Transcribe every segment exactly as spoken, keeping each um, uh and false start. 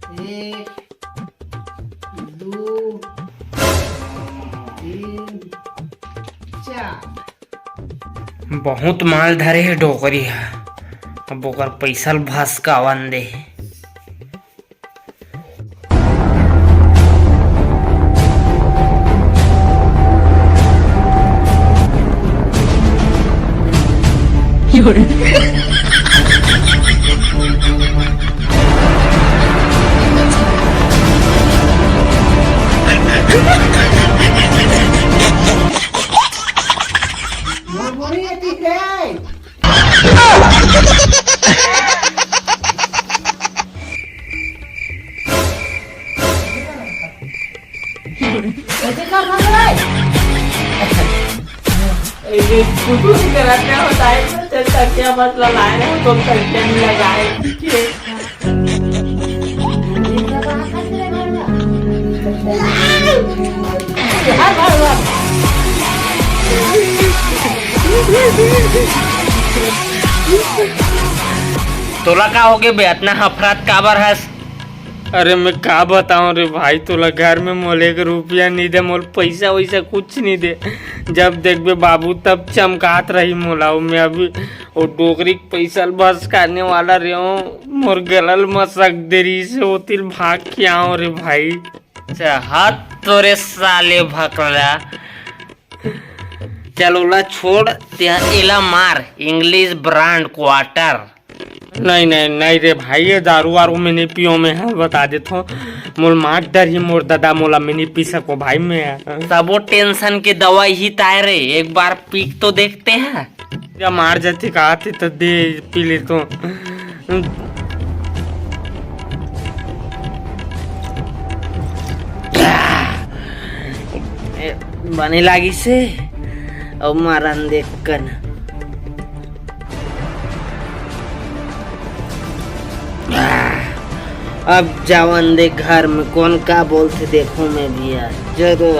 एक, दू, तीन, चार। बहुत माल धरे हे डोकरी ह, अब ओकर पैसा ल भसकावन दे। कैसे कर सकत है? ये कुछ नहीं कराते हो, टाइम से चल, तकिया मत लगाए हो, तो तकिया नहीं लगाए। तोला का होगे बे, अतना हफरात काबर हस? अरे मैं का बताऊं रे भाई तोला, घर में मोला एक रुपया नहीं दे, मोला पैसा वैसा कुछ नहीं दे। जब देखबे बाबू तब चमकात रही मोला, मैं अभी वो डोकरी के पैसा ल भसकाने वाला रहे हूँ, मोर गला ल मसक दे रही से होतिल भाग के आओ रे भाई। अच्छा, हाथ तोरे साले भकला। चल ओला छोड़, ते एला मार, English brand quarter। नहीं, नहीं, नहीं रे भाई, ये दारू वारू मैं नहीं पियो, मैं, हाँ, बता देत हूँ। मोर मार डरही मोर दादा, मोला मैं नहीं पी सको भाई मैं। सबो टेंशन के दवाई ही ताय रे, एक बार पी तो देखते हैं। या मार जाती का आती तो दे पी ले तो। ए, बने लागी से, अब मारन देख कन। अब जावन दे घर में, कौन का बोलथे देखो मैं भी यार, जरूर।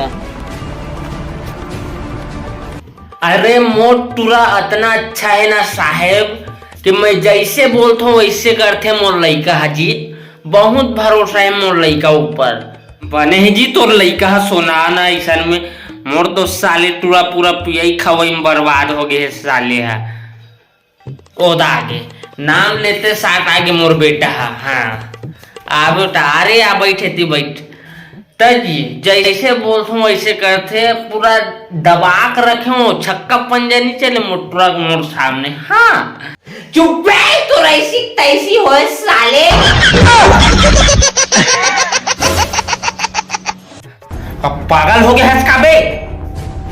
अरे मोर टुरा अतना अच्छा है ना साहेब, कि मैं जैसे बोलथों वैसे करथे मोर लइका ह जी। बहुत भरोसा है मोर लइका ऊपर। बने है जी तोर लइका ह सोना ना, ऐसन में मोर तो साले टुरा पूरा पियई खवई में बर्बाद हो गए है साले ह। ओदा आगे नाम लेते साथ आगे मोर बेटा ह। हाँ, आ बेटा, अरे आ बैठे ती बैठ। त जी, जैसे बोलथों वैसे करथे, पूरा दबा के रखे हो, छक्का पंजा नहीं चले मोर टुरा के मोर सामने। हाँ, चुप बे, तो ऐसी तैसी होए साले। अब पागल हो गया हस का बे?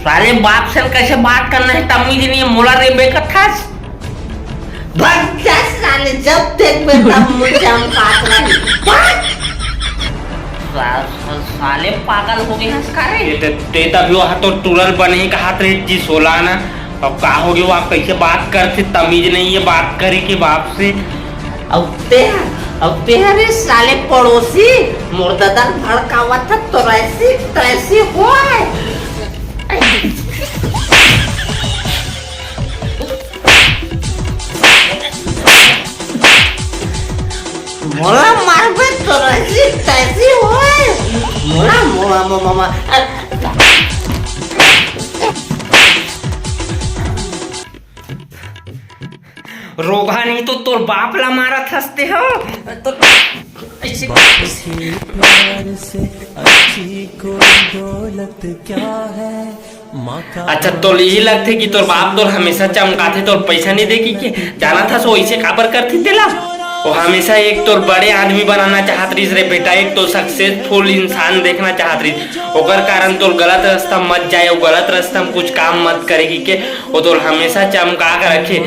साले बाप से कैसे बात करना है, तमीज नहीं है, मोला रे बे कथस। भाग जा साले, जब देखबे तब मुझे हम बात रही। भाग। सा-, सा-, साले पागल हो गए हैं सारे। ये ते, ते तभी वहाँ तो टुरल बने ही कहा थे जी सोला ना। अब का हो गया, वो आप कैसे बात करते, तमीज नहीं है बात करे के बाप से। अब ते, अब ते रे साले पड़ोसी, मोर दादा भड़कावत है, तो ऐसी तैसी होए। मोला मारबे तो ऐसी तैसी होए। मोला, मोला, मोला, मोला। रोगहा नहीं तो तोर बाप ला मारत हंसते हो। तो ऐसे बाप से प्यार से अच्छी कोई दौलत क्या है? अच्छा, तोल यही लगथे कि तोर बाप तोर हमेशा चमकाथे, तोर पैसा नहीं दे कि के? जानत हस वो ऐसे काबर करथे तेला? वो हमेशा एक तोर बड़े आदमी बनाना चाहत रहिस रे बेटा, एक तो सक्सेसफुल इंसान देखना चाहत रहिस। ओकर कारण तोर गलत रास्ता मत जाए, वो गलत रास्ता में कुछ काम मत करे कि के, वो तोर हमेशा चमका के रखे।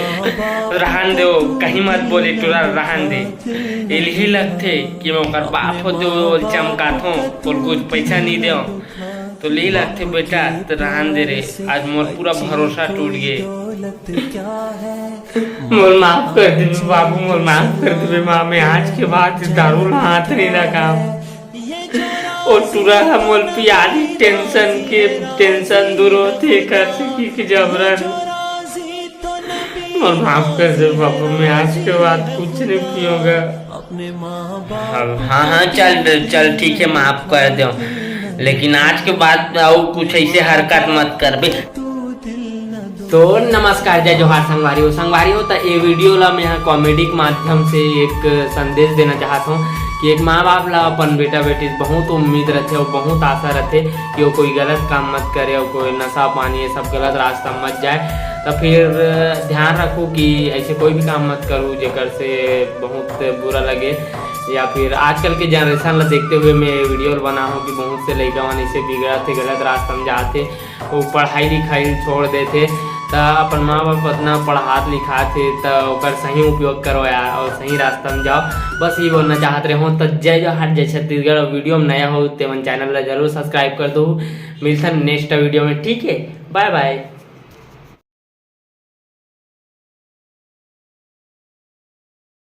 रहन दे, वो कहीं मत बोले टुरा, रहन दे। यही लगथे कि मैं ओकर बाप होते वो चमकाथों, ओकर कुछ पैसा नहीं देव। तो ले लगथे बेटा, त रहन दे रे, आज मोर पूरा भरोसा टूट गे। मोर माफ कर देबे बाबू, मोर माफ कर देबे माँ, मैं आज के बाद दारू ला हाथ नहीं लगाव। ओ टुरा ह मोर पियारी टेंशन के, टेंशन दूर होथे कर सकी के जबरन। मोर माफ कर देबे बाबू, मैं आज के बाद कुछ नहीं पियोगा। अब हाँ, हाँ, चल, चल, ठीक है, माफ कर दो, लेकिन आज के बाद अउ कुछ ऐसे हरकत मत करबे। तो नमस्कार, जय जोहार संगवारी हो। संगवारी हो, त ए वीडियो ला मैं कॉमेडी के माध्यम से एक संदेश देना चाहत हूँ कि एक माँ बाप ला अपन बेटा बेटी से बहुत उम्मीद रथे और बहुत आशा रथे कि वो कोई गलत काम मत करे और कोई नशा पानी, ये सब गलत रास्ता मत जाए। तो फिर ध्यान रखो कि ऐसे कोई भी काम मत करो जेकर से बहुत बुरा लगे। या फिर आजकल के जनरेशन ला देखते हुए मैं वीडियो बना हूँ कि बहुत से लइका मन ऐसे बिगड़त हे, गलत रास्ता में जात हे, वो पढ़ाई लिखाई छोड़ देथे, त अपन माँ बाप अतना पढ़ात लिखात हे, त ओकर सही उपयोग करो यार, और सही रास्ता में जाओ। बस ये बोलना चाहत रहे हूँ। त जय जोहार, जय छत्तीसगढ़। और वीडियो में नया हो, तेमन चैनल ला जरूर सब्सक्राइब कर दो। मिलथन नेक्स्ट वीडियो में, ठीक है, बाय बाय।